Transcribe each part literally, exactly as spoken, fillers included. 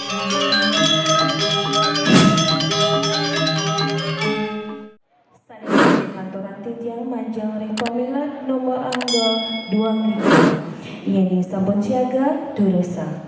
Sanèka maturan titiang majeng ring pamilet nomor angga duang likur. Yéning sampun siaga, durusang.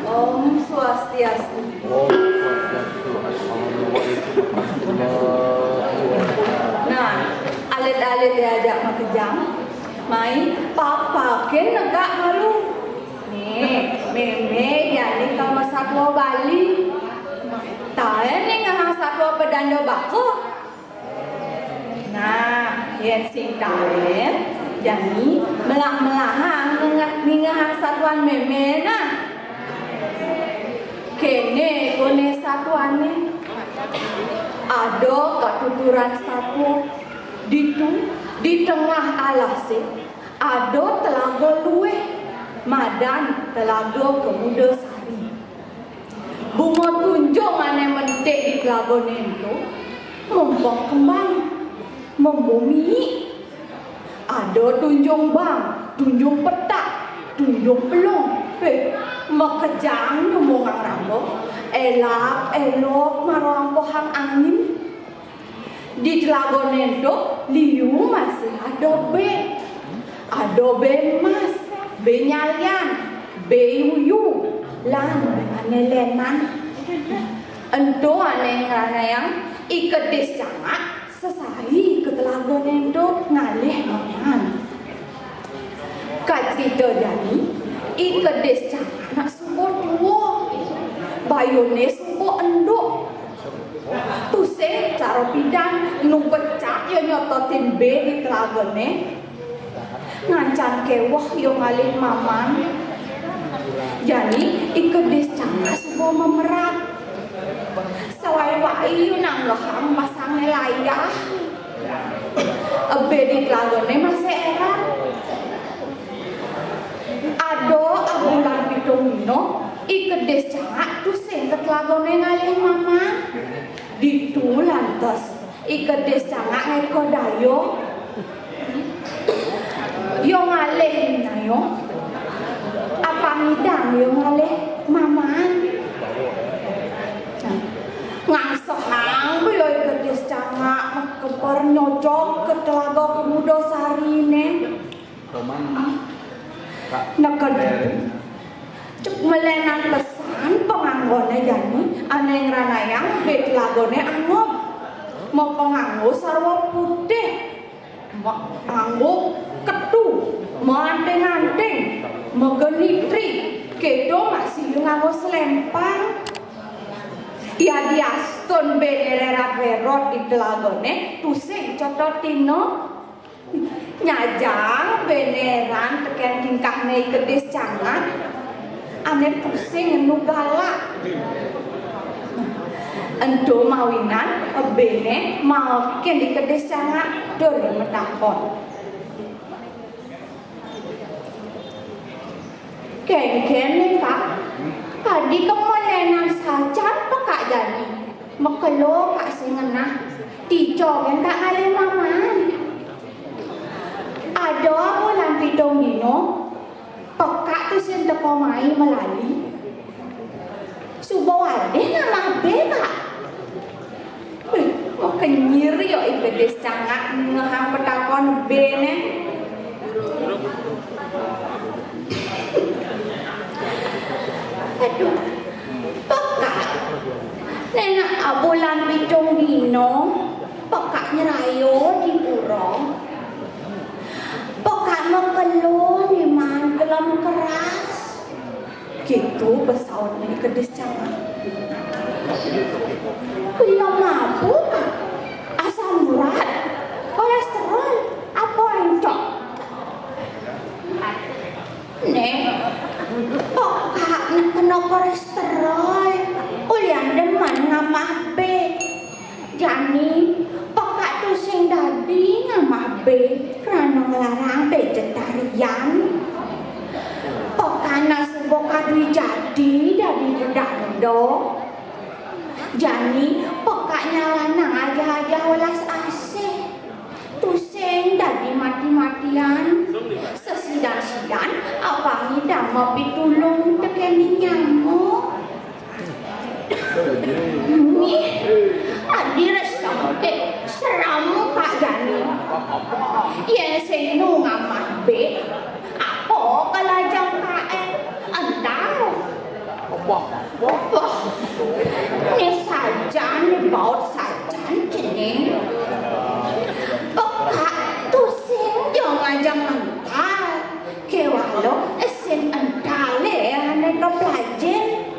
Om Swastiastu. Om Swastiastu. Assalamualaikum warahmatullahi wabarakatuh. Nah, alit-alit diajak makejang, mai papakin negak malu. Nih, mémé jani kama satua Bali. Taén ningehang satua pedanda baka. Nah, yén sing taén, jani melah-melahang ningeh-, ningehang satuan mémé nah. Kéné koné satuané. Ada katuturan satua, ditu di tengah alasé, ada telaga luih, madan Telaga Kemuda Sari. Bunga tunjung ané mentik di telagané ento, mempok kembang, membo mih. Ada tunjung bang, tunjung petak, tunjung pelung. Héh, makejang nyumbungang ramba, élap-élop mara ampuhang angin. Di telagané ento liu masih ada bé. Ada bé mas, bé nyalian, bé yuyu, lan ané lénan. Ento ané ngranayang I Kedis Cangak sesai ka telagané ento ngalih maman. Kacrita jani, I Kedis Cangak nak suba tua, bayuné suba enduk. Tusing cara pidan nu pecak ia nyototin bé di telagané. Ngancan kéweh ia ngalih maman. Jani I Kedis Cangak suba mamerat. Sawai-wai ia nanggehang pasangné layah. Ebé di telagané masih érat. Ada abulan pitung dina, I Kedis Cangak tusing ka telagané ngalih maman. Ditu lantas I Kedis Cangak ngéka daya. Ia ngalih minaya. Apang idan ia ngalih maman. Nah, ngangsehang ia I Kedis Cangak makeber nyocok ka Telaga Kemuda Sariné. Neked ditu, cek malénan pesan panganggoné jani ané ngranayang bé telagané angob. Mapanganggo sarwa putih, ma-, nganggo ketu, maanting-anting, magenitri, kéto masih nganggo selempang. Yadiastun béné rérat-rérot di telagané, tusing cototina. Nyajang béné ran tekén tingkahné I Kedis Cangak, ané tusing enu galak. Ento mawinan ebéné maokin I Kedis Cangak tur matakon. Kénkén né, Kak. Adi kamalénan sajan pekak jani. Makelo Kak sing ngenah. Ticok gén Kak ngalih maman. Ada bulan pitung dina, pekak tusing teka mai malali. Suba wadih ngamah bé, Kak. Wih, makenyir ya I Kedis Cangak ningehang patakon bé né. Aduh, pekak. Néna abulan pitung dina, pekak nyeraya di pura. Pekak makelo né maan gelem keras. Kéto pasautné I Kedis Cangak. Kena mabuk, asam urat, kolesterol, apa éntok? Né, pekak nak kena kolesterol, ulian demen ngamah bé. Jani, pekak tusing dadi ngamah bé, krana nglarang vegetarian. Pekak nak suba kadui jadi dadi pedanda. Jani, pekak nyalanang ajah-ajah welas Maut sajan cening. Pekak tusing jo ngajeng ental. Kéwala sing entalé ané kaplajin.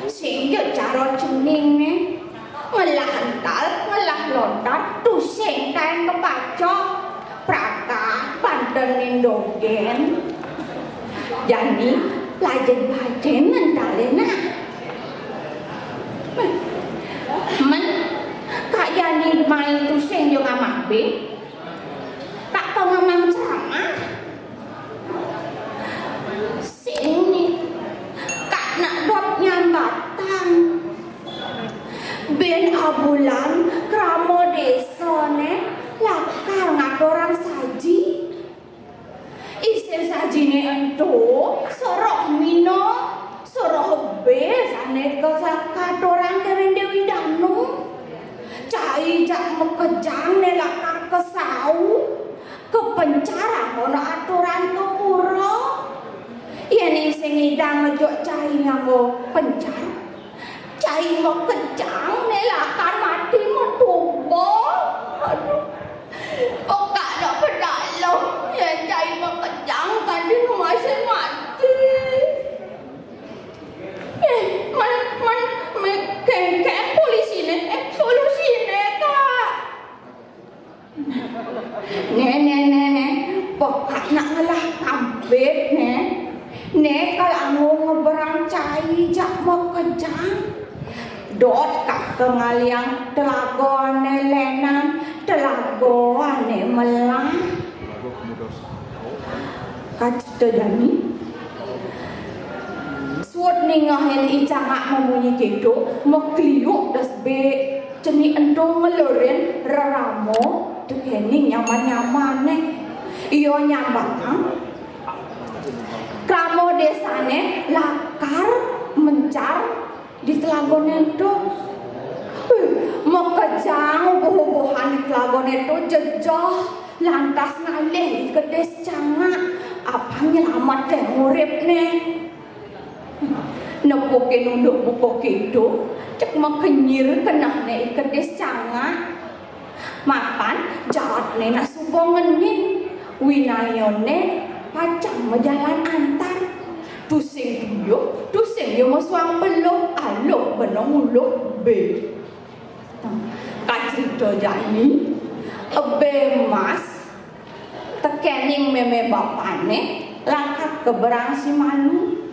Sing ja cara ceningé. Ngelah ental, ngelah lontar, tusing kaén kapaca. Prakat banten nindogén. Jani, lajin-lajin entalé nah. Men, Kak Jani mai tusing jo ngamah bé. Kak to ngemang ceramah. Sing, Kak nak dot nyambatang. Bén abulan krama désané lakar ngaturang saji. Isin sajiné ento, soroh mina, soroh bé sané kasa-, katurang ring Déwi Danu. Cai jak makejang né lakar kasau, kapencar anggon aturang ka pura. Yén sing ngidang ngejok cai nganggo pencar, cai makejang né lakar mati matuba. Aduh. Pekak nak pedalem, yén cai makejang kanti ngemasin mati. Eh, men, men, men, kéngkén polisiné, eh, solusiné, Kak. Né, né, né, né, pekak nak ngelah kambit, né. Né, kalau anggo ngeberang cai jak makejang. Dot Kak kengaliang telaga ané lénan, telaga ané melah. Kacerita jani. Suud ningehin I Cangak mamunyi kéto, makliuk das bé cening ento ngelurin rerama tekéning nyaman-nyamané. Ia nyambatang, krama désané lakar mencar di telagané ento. Wih, makejang ubuh-ubuhan di telagané ento jejeh, lantas ngalih I Kedis Cangak, apang nyelametin uripné. Nepukin unduk buka kéto, cek makenyir kenehné I Kedis Cangak. Mapan jaatné nak suba ngenin, winayané pacang majalan antar. Tusing tuyuh, tusing ia mesuang peluh, aluh benung uluh bé. Kacerita jani, bé Mas tekéning mémé bapané, langkat ka berang si malu.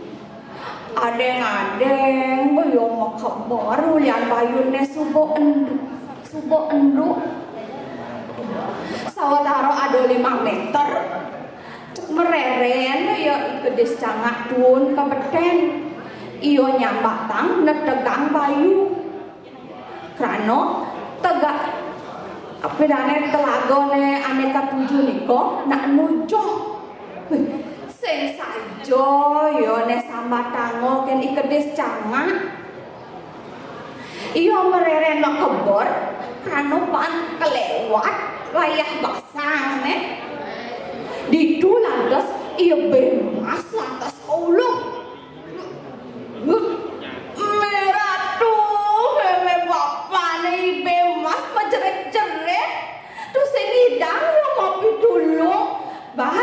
Adéng-adéng, ia makeber ulian bayuné suba enduk, suba enduk. Sawatara ada limang méter, cek marérén ia I Kedis Cangak tuun ka betén. Ia nyambatang netegang bayu. Krana tegak, apa dané, telagané ané katuju nika nak nujuh. Wih, sing saja ia né sambatanga kén I Kedis Cangak. Ia marérén makeber, krana pan kaléwat wayah basang né. Ditu lantas ia bé Mas lantas kauluh. Mé Ratu, mémé bapané I Bé Mas majerit-jerit. Tusing ngidang ia mapitulung. Bah,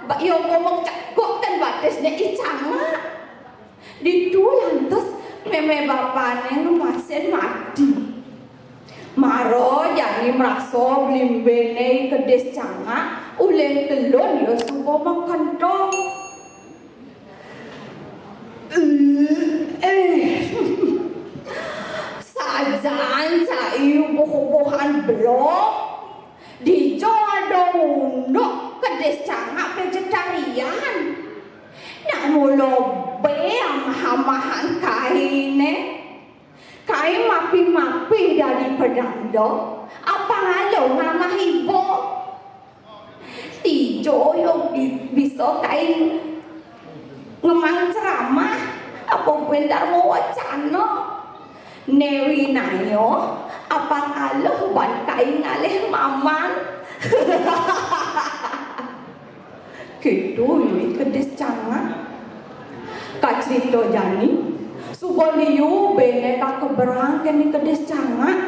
ba-, ia ngomong cekuk kén batisné I Cangak. Ditu lantas mémé bapané ngemasin mati. Mara jani marasa blimbéné I Kedis Cangak, uling telun ia suba makentong. Eh, sajan cai ubuh-ubuhan belog, dija ada unduk Kedis Cangak vegetarian. Nak mula bé amah-amahan kainé. Kai mapi-mapi dadi pedanda, apang aluh ngamah iba. Dija ia bi-, bisa kai ngemang ceramah, apa buin dharma wacana. Né winaya, apang aluh ban kai ngalih mamang. Kéto ia I Kedis Cangak. Kacerita jani, suba liu béné kakeberang kén I Kedis Cangak.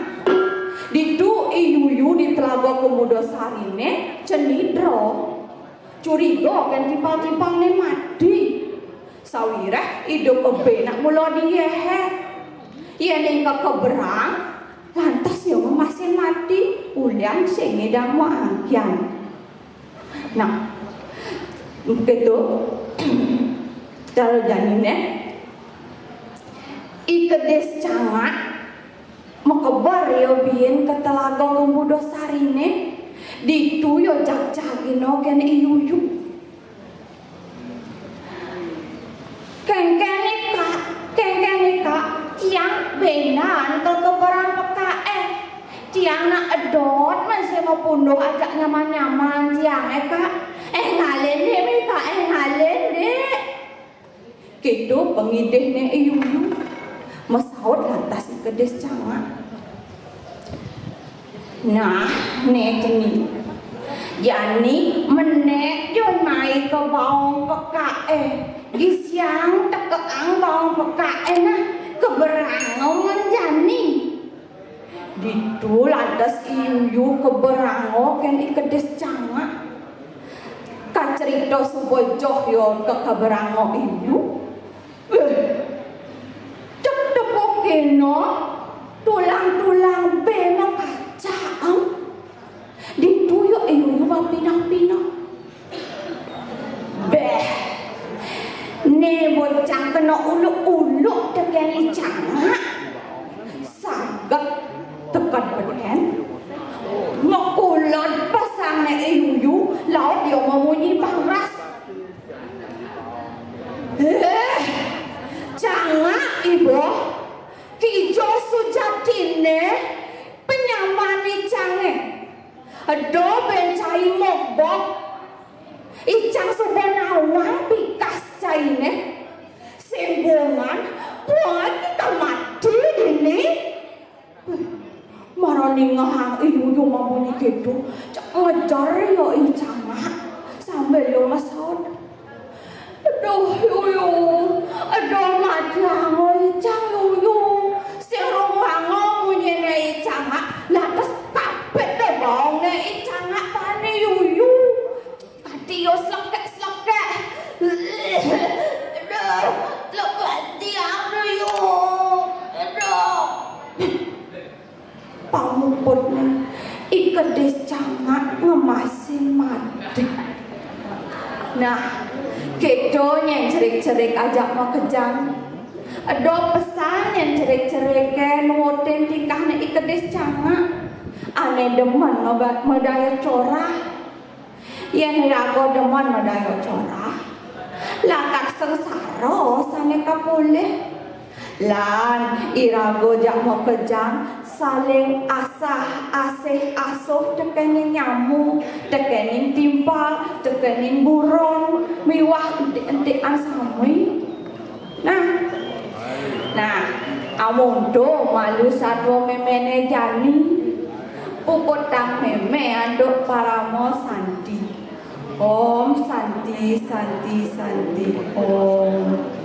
Kumudasariné cenidra. Curiga kén timpal-timpalné mati. Sawiréh idup ébé nak mula diéhé. Yén ing kakeberang, lantas ya mamasin mati, ulian sing ngidang maangkian. Nah, kéto cara janiné. I Kedis Cangak makeber ya biin ka telaga Kumudasariné, ditu ya jagjagina kén I Yuyu. Kéngkén, Kak, kéngkén, Kak, tiang béndan kakeberang pekaké. Tiang nak edot masih mapunduh ajak nyaman-nyaman tiangé, Kak. Éh, ngalin, Dik, Kak, éh, ngalin, Dik. Kéto pangidihné I Yuyu. Masaut lantas I Kedis Cangak. Nah, né kéné. Jani ménék ja mai ka baong pekaké. Gisiang tekeang baong pekaké nah, keberanga ngan jani. Ditu lantas I Yuyu keberanga kén I Kedis Cangak. Kacerita suba joh ya kakeberanga I Yuyu. Éh, cek tepuk kéné, tulang-tulang bé makacaang. Ditu ya I Yuyu mapinah-pinah. Béh, né bocah kena uluk-uluk tekén I Cangak. Saget teked betén. Makulot pasangné I Yuyu, laut ya mamunyi bangras. Éh, Cangak, iba, kija sujatiné penyaman icangé. Eda bén cai mogbog. Icang suba nawang pikas cainé. Sing bungan, buat kita mati dini. Mara ningehang I Yuyu mamunyi kéto, cak ngejer ya I Cangak sambil ya masaut. Aduh, Yuyu, aduh, matiang icang, Yuyu. Sing runguanga munyiné I Cangak, lantas kapit deh baongné I Cangak bani, Yuyu. Ati yo slekek-slekek. Aduh, lepas tiang, Yuyu. Aduh. Pamuputné, I Kedis Cangak ngemasin mati. Nah, kéto nyén cerik-cerik ajak makejang. Eda pesan nyén cerik-ceriké nuutin tingkahné I Kedis Cangak. Ané demen maba-, madaya corah. Yén iraga demen madaya corah, lakar sengsara sané kapulih. Lan iraga jak makejang saling asah-asih asuh tekéning nyamu, tekéning timpal, tekéning buron, miwah entik-entikan sami. Nah, nah, amonto malu satua méméné jani, puputang mémé antuk parama santi. Om Santi, Santi, Santi, Om.